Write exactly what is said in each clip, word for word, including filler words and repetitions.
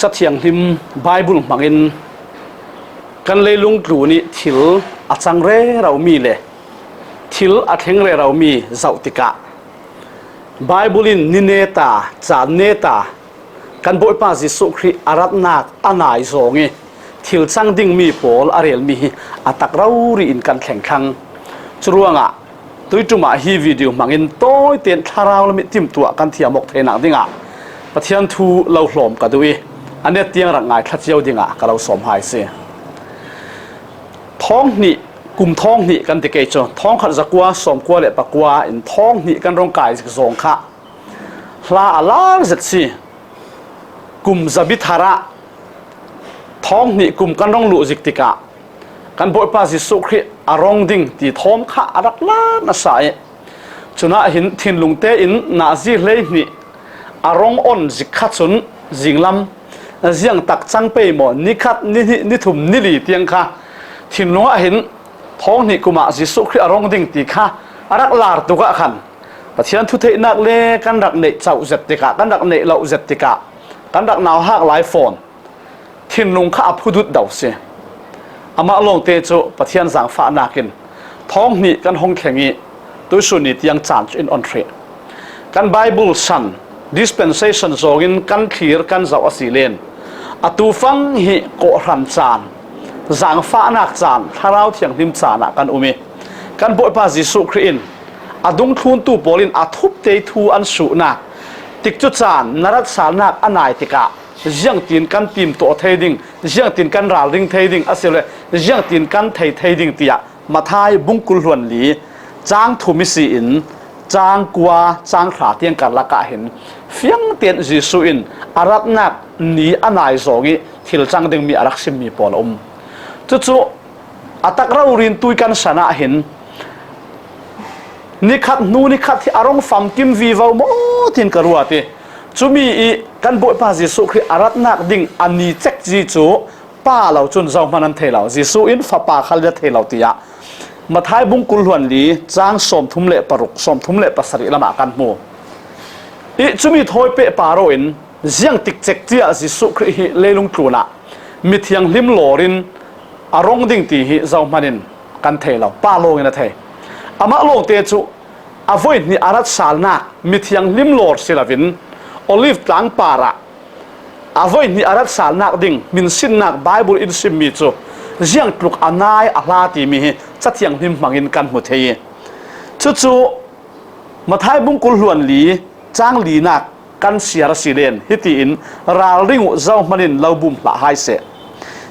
Ka thianghlim Bible hmangin kan leilung tlun ih thil a cang rero mi le thil a thleng rero mi zoh tikah Bible in ni neta, caan neta, kan Bawipa Jesuh Khrih a ratnak a nai zawng ih thil cang dingmi pawl a relmi hi a tak rori in kan thleng thlang. Curuangah tuiṭum ah hi video hmangin tawiten thlarau lam ih timtuah kan thiam awk theinak dingah Pathian thu lo hlawm ka duh ih a net tiang rak ngaithla cio dingah ka lo sawm hai si. Thawng hnih, kum thawng hnih kan ti kei cu, thawng khat zakua sawmkua le pakua in thawng hnih kan rong kai zik zawng kha hla a lar zet si. Kum zabi thar ah thawng hnih kum kan rong luh zik tikah kan Bawipa Jesuh Khrih a rong ding ti thawm kha a rak lar nasa ih, cunah hin thinlung tein nazi hleihnih a rong on zik kha cun zinglam ziangtak cang pei maw, ni khat, ni hnih, ni thum, ni li tiang kha thinlung ah hin thawng hnih kum ah Jesuh Khrih a rong ding ti kha a rak lar tuk ah khan Pathian thutheihnak le kan rak neih cauh zet tikah, kan rak neih loh zet tikah kan rak nauhak lai fawn. Thinlung kha a phudut do si. Amah lawngte cu Pathian zaangfahnak in thawng hnih kan hong thleng ih tuihsun ni tiang caan cu in on hrih. Kan Bible san dispensation zawngin kan thlir kan zoh a si len, atu fang hi kawhhran caan, zaangfahnak caan, Thlarau Thianghlim caan ah kan um ih kan Bawipa Jesuh Khrih in a dungthluntu pawl in a thupte thu an suhnak tikcu caan na ratsalnak a nai tikah ziangtin kan timtuah thei ding, ziangtin kan ralring thei ding, a si le ziangtin kan thei thei ding tiah Matthai bung kul hluan li cang thum ih si in cang kua cang hra tiang karlak ah hin fiangten Jesuh in a ratnak ni a nai zawng ih thil cang dingmi a rak simmi pawl a um. Cucu a tak rori in tui kan san ah hin nikhat hnu nikhat hi a rong famkim vivo maw tiin ka ruat ih, cumi ih kan Bawipa Jesuh Khrih a ratnak ding a ni cekci cu Pa lo cun zohman an thei lo, Jesuh in Fapa khal in a thei lo, tiah Matthai bung kul hluan li cang sawmthum le paruk, sawmthum le pasarih lamah kan hmu. Ih cumi thawi pehpar aw in ziang tikcek tiah Jesuh Khrih hi leilung tlunah mithianghlim lawr in a rong ding ti hi zohman in kan thei lo, Pa lawng in a thei. Amah lawngte cu a voi hnih a ratsalnak mithianghlim lawr si loin Olive tlang parah a voi hnih a ratsalnak ding hminsinnak Bible in simmi cu ziangtluk a nai a hla timi hi Ca Thianghlim hmangin kan hmu thei ih, cucu Matthai bung kul hluan li cang linak kan siar a si len hitiin, ralring uh, zohman in lo bum hlah hai seh.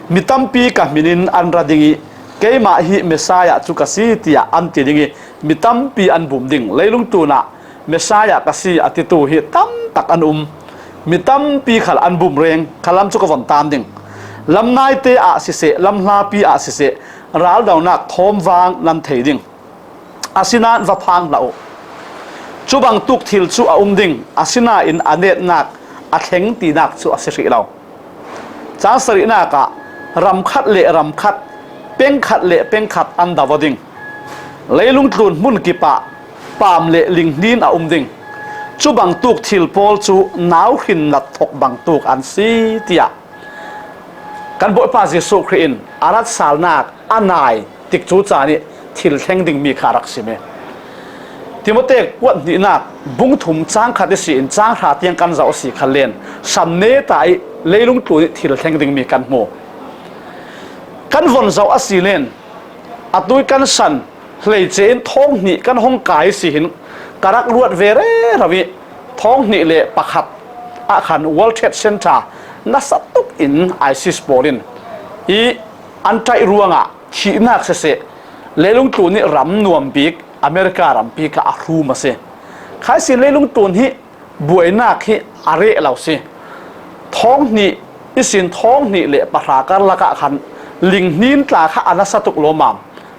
Mi tampi ka hmin in an ra ding ih, keimah hi Messiah cu ka si, tiah an ti ding ih, mi tampi an bum ding. Leilung tlunah Messiah ka si a titu hi tamtak an um. Mi tampi khal an bum reng, khalam cu ka von tam ding. Lam naite ah siseh, lam hlapi ah siseh, raldonak thawmvang nan thei ding. Asinain va phang hlah uh. Cubangtuk thil cu a um ding, asinain a netnak a thleng tinak cu a si hrih lo. Cang sarihnak ah ram khat le ram khat, peng khat le peng khat an do aw ding. Leilung tlun hmun kip ah paam le linghnin a um ding. Cubangtuk thil pawl cu nau hrin nat thok bangtuk an si, tiah kan Bawipa Jesuh Khrih in a ratsalnak a nai tikcu caan ih thil thleng dingmi kha a rak sim ih, Timote kuat hnihnak bung thum cang khat ihsi in cang hra tiang kan zoh a si khan len, sam neta ih leilung tlun ih thil thleng dingmi kan hmu. Kan von zoh a si len, a tui kan san hleice in thawng hnih kan hong kai si hin ka rak ruat ve rero ih, thawng hnih le pakhat ah khan World Trade Center nasa tuk in ISIS pawl in ih an ṭaih ruangah thihnak siseh, leilung tlun ih ram nuam bik America rampi kha a hrum a si. Khaisin leilung tlun hi buainak hi a reh lo si. Thawng hnih ihsin thawng hnih le pahra karlak ah khan linghnin tla kha a nasa tuk lawmmam.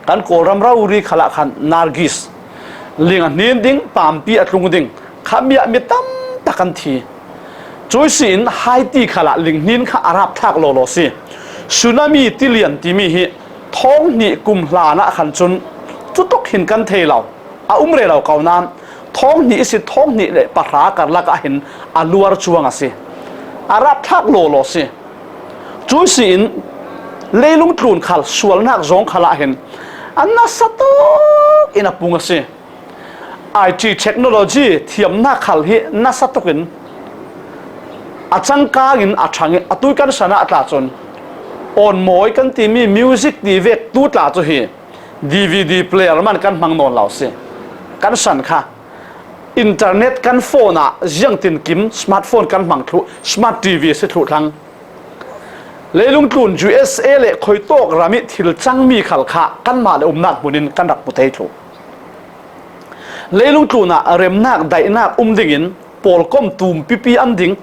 Kan Kawlram rori khalah khan Nargis, ling a hnin ding, pampi a tlung ding, khami ah mi tamtak an thi. Cuih si in Haiti khalah linghnin kha a rapthlak lawlaw si. Tsunami tilian timi hi thawng hnih kum hlan ah khan cun cutuk hin kan thei lo, a um rero ko nain, thawng hnih ihsi thawng hnih le pahra karlak ah hin a luar cuang a si. a rapthlak lawlaw si. Cui si-in leilung tlun khal sualnak zawng khalah hin a nasa tuk in a pung a si. I T technology thiamnak khal hi nasa tukin a cangkangin a ṭhangin a tui kan sanah tla cun awnmawi kan timi music ti vek tu tla cu hi D V D player man kan hmang nawn lo si. Kan san kha internet kan phone ah ziangtin kim smartphone kan hmang thluh, smart T V si thluh thlang. Leilung tlun U S A le khuitawk ram ih thil cangmi khal kha kanmah le umnak hmunin kan rak hmu thei thluh. Leilung tlunah remnak daihnak um dingin pawlkom tum pipi an ding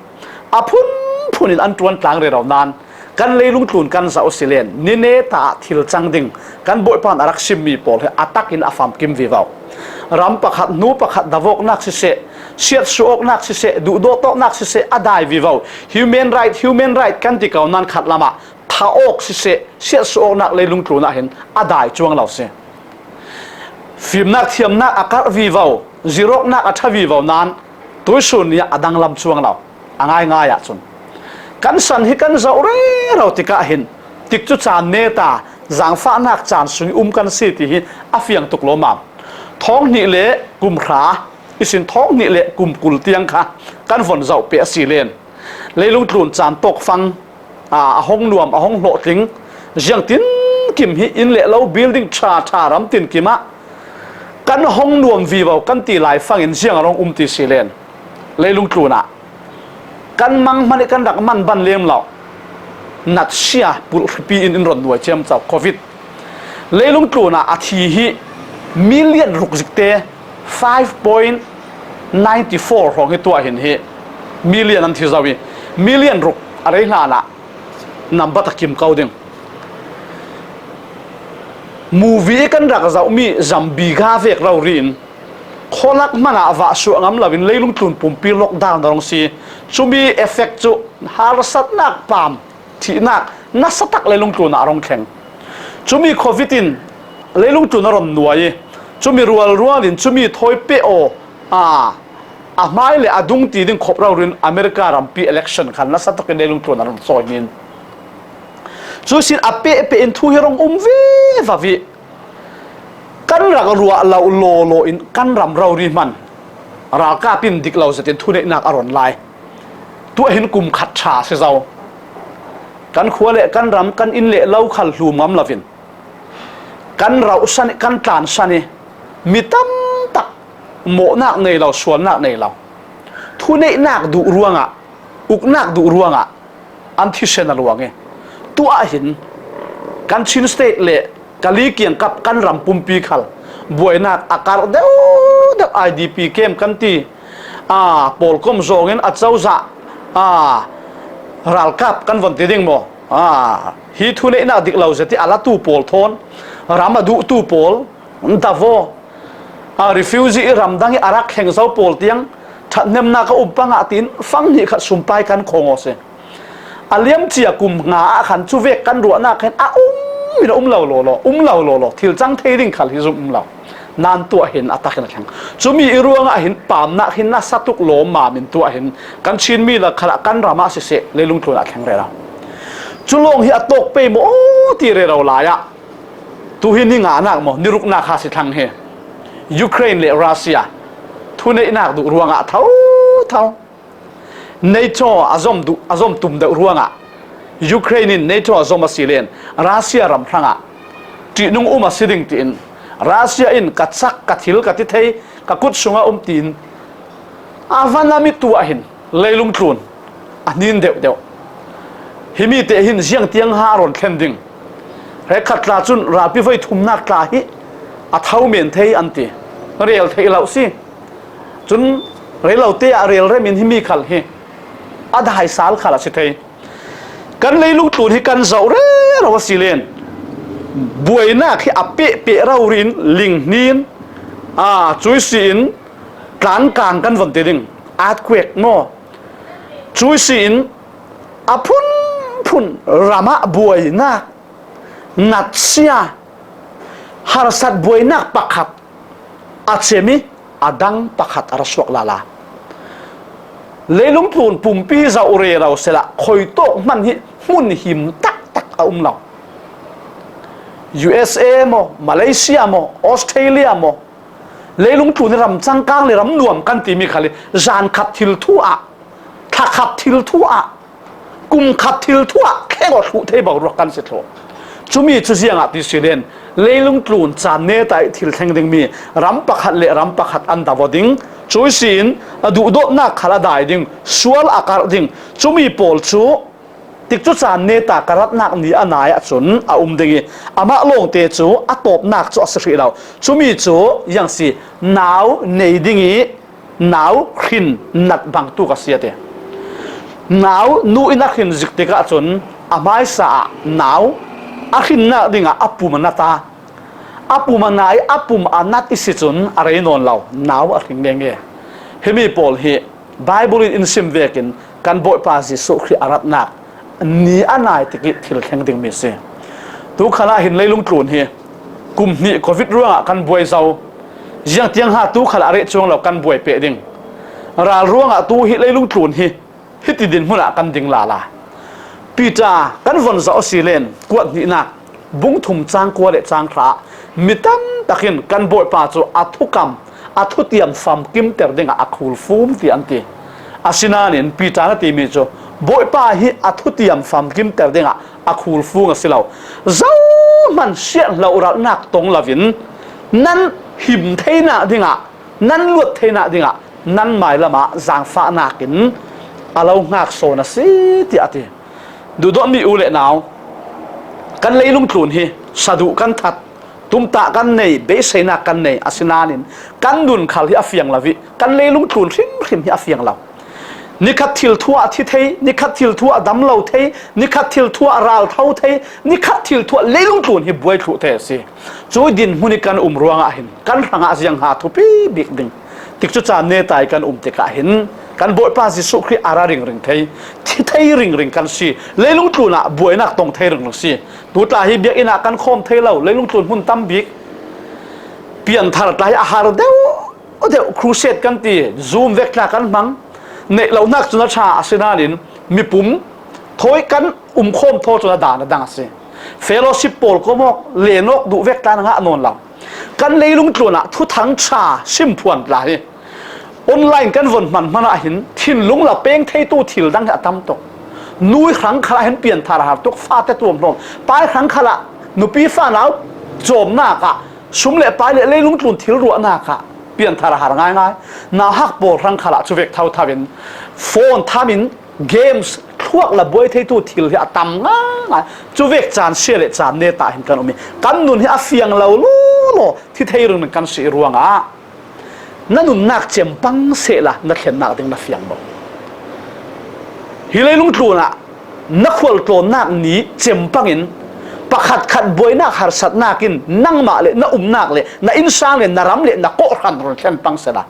a phunphun in an ṭuan tlang rero nan kan leilung tlun kan zoh si len ni neta ah thil cang ding kan Bawipa in a rak simmi pawl hi a takin a famkim vivo. Ram pakhat, hnu pakhat davawknak siseh, siatsuahawknak siseh, duhdawtawknak siseh a dai vivo. Human right, human right kan ti ko nan khat lamah thah awk siseh, siatsuahawknak leilung tlunah hin a dai cuang lo si. Fimnak thiamnak a karh vivo, zirawknak a ṭha vivo nan tuisun ni ah a danglam cuang lo. A ngaingai ahcun kan san hi kan zoh rero tikah hin tikcu caan neta zaangfahnak caan sung ih um kan si ti hi a fiang tuk lawmmam. Thawng hnih le kum hra ihsin thawng hnih le kum kul tiang kha kan von zoh peh a si len. Leilung tlun caan tawkfang a hong nuam, a hong hlawhtling, ziangtin kim hi inn le lo building ṭha ṭha ram tin kim ah kan hong nuam vivo kan ti lai fangin ziang a rong um ti si len. Leilung tlunah kan mang hmanh ih kan rak man ban lem lo. Natsia pulhripi in in ron nuai ciamco covid. Leilung tlunah a thi hi million ruk zikte five point ninety four hrawng hi tuah hin hi million an thi zo ih million ruk a rei hlanah nambat a kim ko ding. Movie ih kan rak zohmi Zambi ga vek rori in khualak hmanah vah suah ngam loin leilung tlun pumpi lockdown a rong si. Cumi effect cu harsatnak pam thihnak nasa tak leilung tlunah a rong thleng. Cumi covid in leilung tlun a ron nuai ih cumi rualrual in cumi thawi peh aw a a hmai le a dung ti ding khop rori in America rampi election khan nasa takin leilung tlun a ron sawi hin. Cusin a pehpeh in thu hi rong um vivo ih kan rak ruah lo lawlaw in kan ram rori hman ralkap in dik lo zetin thuneihnak a ron lai. Tuah hin kum khat ṭha si zo. Kan khua le kan ram, kan inn le lo khal hlum ngam loin kan rauhsan ih kan tlansan ih mi tamtak mawhnak nei lo, sualnak nei lo, thuneihnak duh ruangah, uknak duh ruangah an thisen a luang ih tuah hin kan Chin State le Kali kiangkap kan ram pumpi khal buainak a karh deuhdeuh. I D P camp kan ti, a pawlkom zawngin a cozah, a ralkap kan von ti ding maw? A hi thuneihnak dik lo zet ih a latu pawl thawn ram a duhtu pawl, Davo, a refugee ih ramdang ih a rak thleng zo pawl tiang ṭhathnemnak a um pangah tiin fang hnih khat sumpai kan khawng aw si. A liamcia kum nga ah khan cuvek kan ruahnak khan a um in a um lo lawlaw, um lo lawlaw, thil cang thei ding khal hi zum um lo. Nan tuah hin a takin a thleng. Cumi ih ruangah hin pamnak hin nasa tuk lawmmam in tuah hin kan Chinmi lak khalah kan ram ah siseh, leilung tlun ah thleng rero. Cu lawng hi a tawk pei maw ti rero lai ah, tu hi ni nganak maw, ni ruknak kha si thlang hi. Ukraine le Russia thuneihnak duh ruangah thotho NATO a zom duh, a zom tum deuh ruangah Ukraine in NATO a zom a si len Russia ram hrangah ṭihnung um a si ding tiin Russia in ka cak, ka thil, ka ti thei, ka kut sungah um tiin a van a mi tuah hin leilung tlun a hnin deuhdeuh. Himi te hin ziang tiang ha a rawn thlen ding. Hrekkhat tla cun ralpi voi thumnak tla hi a tho men thei an ti. Rel theih lo si. Cun rei lo te ah rel rem in himi khal hi a dai sal khal a si thei. Kan leilung tlun hi kan zoh rero a si len buainak hi a pehpeh rori in ling hnin, a, cui si in tlankang kan von ti ding, earthquake maw? Cui si in a phunphun ramah buainak, natsia, harsat buainak pakhat a cem ih a dang pakhat a ra suak lala. Leilung tlun pumpi zauh rero sela, khuitawk hman hi hmun him taktak a um lo. U S A maw, Malaysia maw, Australia maw, leilung tlun hi ram changkang le ram nuam kan timi khal hi zan khat thil thu ah, thla khat thil thu ah, kum khat thil thu ah thleng aw thluh thei boruak kan si thluh. Cumi cu ziangah ti si len, leilung tlun caan neta ih thil thleng dingmi ram pakhat le ram pakhat an do aw ding. Cui si in a duhdawtnak khal a dai ding, sual a karh ding. Cumi pawl cu tikcu caan neta ka ratnak ni a nai ahcun a um ding ih, amah lawngte cu a tawpnak cu a si hrih lo. Cumi cu ziang si, nau nei ding ih nau hrin nat bangtuk a si a ti. Nau nu in a hrin zik tikah cun a hmaisa ah nau a hrinnak dingah a pum a nat a, a pum a nai, a pum a nat i si cun a rei nawn lo, nau a hring nge nge. Himi pawl hi Baibal in in sim vekin kan Bawipa Jesuh Khrih a ratnak ni a nai tikih thil thleng dingmi a si. Tu khalah hin leilung tlun hi kum hnih covid ruangah kan buai zo. Ziang tiang ha tu khalah reh cuang lo kan buai peh ding. Ral ruangah tu hi leilung tlun hi hiti dinhmun ah kan ding lala. Peter kan von zoh a si len, kuat hnihnak bung thum cang kua le cang hra ah mi tam takin kan Bawipa cu a thukam, a thutiam famkimter dingah a khul fum ti an ti. Asinain Peter na timi cu Bawipa hi a thutiam famkimter dingah a khul fung a si lo. Zohman siat hlohralhnak tong loin nan him theinak dingah, nan luat theinak dingah nan mailam ah zaangfahnak in a lo hngak sawn a si, tiah a ti. Duhdawtmi u le nau, kan leilung tlun hi saduh kan that, tumtah kan nei, beiseinak kan nei, asinain kan nun khal hi a fiang lo ih kan leilung tlun hrimhrim hi a fiang lo. Nikhat thil thu ah thi thei, nikhat thil thu ah dam lo thei, nikhat thil thu ah ral tho thei, nikhat thil thu ah leilung tlun hi buai thluh thei a si. Cui dinhmun ih kan um ruangah hin kan hrangah ziang hnga thupi bik ding. Tikcu caan neta ih kan um tikah hin kan Bawipa Jesuh Khrih a ra ringring thei, thi thei ringring kan si. Leilung tlun ah buainak tong thei ringring si. Tu tla hi biakinn ah kan khawm thei lo, leilung tlun hmun tam bik pianthar tla hi a har deuh deuh, crusade kan ti, Zoom vek tla kan hmang, neih lohnak cun a ṭha, asinain mipum thawi kan um khawm thaw cun a dan a dang a si. Fellowship pawl kawm awk, len awk duh vek tla na ngah nawn lo. Kan leilung tlun ah thuthang ṭha simphuan tla hi online kan von hman hmanah hin thinlung la peng theitu thil dang hi a tam tuk. Nui hrang khalah hin pianthar a har tuk, fate tuamhlawm, pai hrang khalah nupi fanau cawmnak ah, sum le pai le leilung tlun thil ruahnak ah pianthar a har ngaingai. Nauhak pawl hrang khalah cuvek thotho in phone tham in games thluak la buai theitu thil hi a tam ngaingai. Cuvek caan sia le caan neta hin kan um ih kan nun hi a fiang lo lawlaw, thi thei ringring kan si ruangah na nunnak cem pang sehla na thlennak ding na fiang maw? Hi leilung tlun ah na khualtlawnnak ni cem pangin pakhatkhat buainak harsatnak in nangmah le na umnak le na innsang le na ram le na kawhhran run thlen pang sehla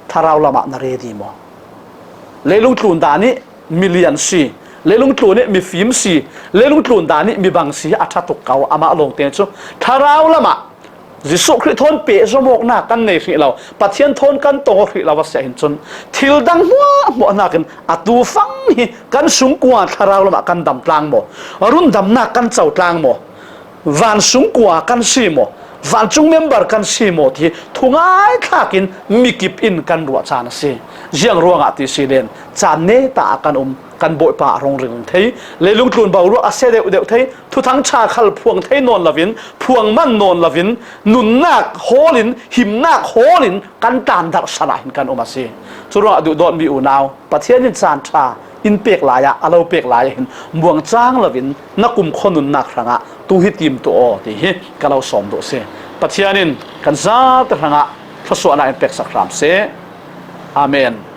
thlarau lamah na ready maw? Leilung tlun dan ih mi lian si, leilung tlun ih mi fim si, leilung tlun dan ih mi bang si hi a ṭha tuk ko, amah lawngte cu thlarau lamah Jesuh Khrih thawn pehzom awknak kan nei hrih lo, Pathian thawn kan tong aw hrih lo a si ahhin cun thil dang hmuahhmuah hnakin atu fang hi kan sungkua thlarau lamah kan dam tlang maw? Rundamnak kan co tlang maw? Van sungkua kan si maw? Vancung member kan si maw? Ti hi thungai thlakin mikip in kan ruah caan a si. Ziang ruangah ti si len caan neta ah kan um, kan Bawipa a rung ringring thei, leilung tlun boruak a sia deuhdeuh thei, thuthang ṭha khal phuang thei nawn loin, phuang man nawn loin, nunnak hawlin, himnak hawlin kan tlandarh san ah hin kan um a si. Curuangah duhdawtmi unau, Pathian in caan ṭha in pek lai ah, a lo pek lai ah hin muangcang loin na kumkhua nunnak hrangah tu hi tim tuah aw ti hi ka lo sawm duh a si. Pathian in kan zate hrangah thluasuahnak in peksak hram seh. Amen.